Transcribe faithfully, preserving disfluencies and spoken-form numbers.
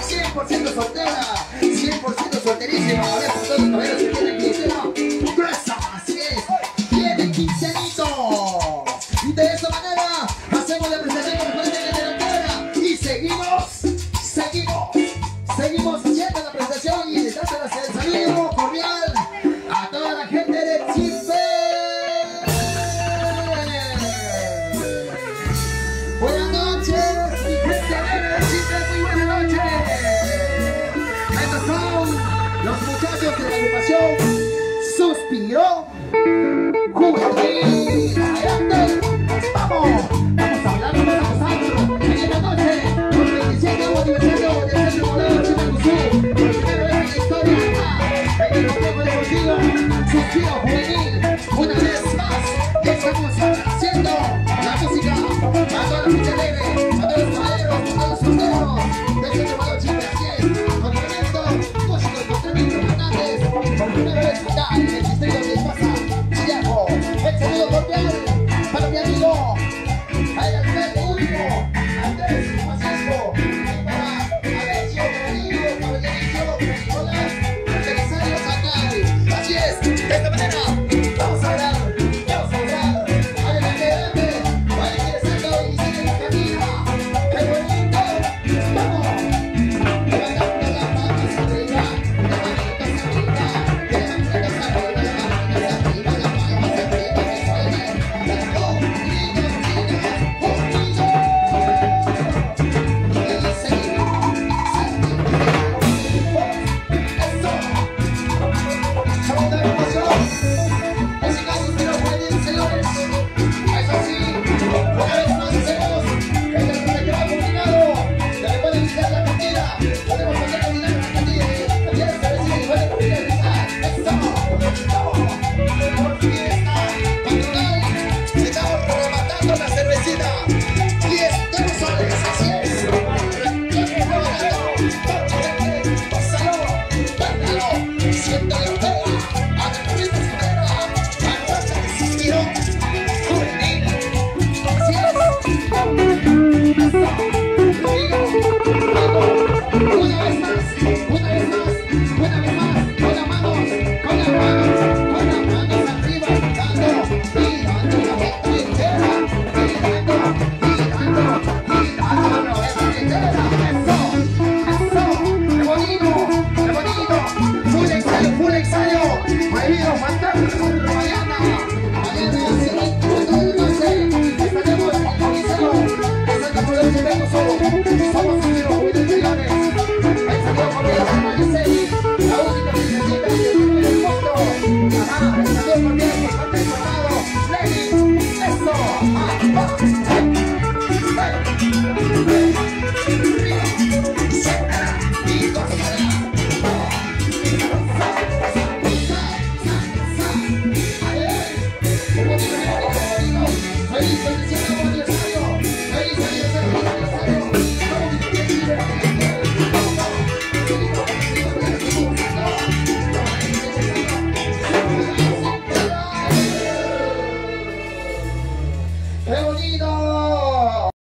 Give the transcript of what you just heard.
Cien por ciento soltera, cien por ciento solterísima. A ver, por todos los caballeros que tienen que decir, ¿no? Gruesa, así es. Tiene quince añitos. Y de esta manera hacemos la presentación correspondiente de la cara. Y seguimos, seguimos, seguimos haciendo la presentación y le damos el saludo cordial a toda la gente de Chipre. Buenas noches, mi gente alegre de Chipre, muy buenas noches. Estos son los muchachos de la agrupación Suspiro Juvenil. Adelante, vamos, vamos a bailar, vamos a gozar en esta noche, por el veintisiete aniversario del Centro Poblado de Chipre Sur, por primera vez en la historia, en el complejo deportivo Suspiro Juvenil. Una vez más, estamos haciendo la música a toda la gente alegre, a todos los caballeros, a todos los solteros, de este llamado Chipre. Así es, con tremendo músico, con tremendo cantante, por primera vez acá en el distrito de Espasa, Chillaco. El saludo por Una vez más, una vez más, una vez más, con las manos, con las manos, con las manos arriba, gritando, gritando la gente entera, gritando, gritando, gritando la gente entera. Eso, eso, qué bonito, qué bonito. Full ensayo, full ensayo. Prohibido faltar. Mañana, mañana a las siete y cuarto de la noche estaremos en el Coliseo de Santa Cruz del Chipeco. Somos amigos muy de Trillanes. El saludo cordial para Giseli, la única princesita que tiene el mundo. Ajá, el saludo cordial por parte de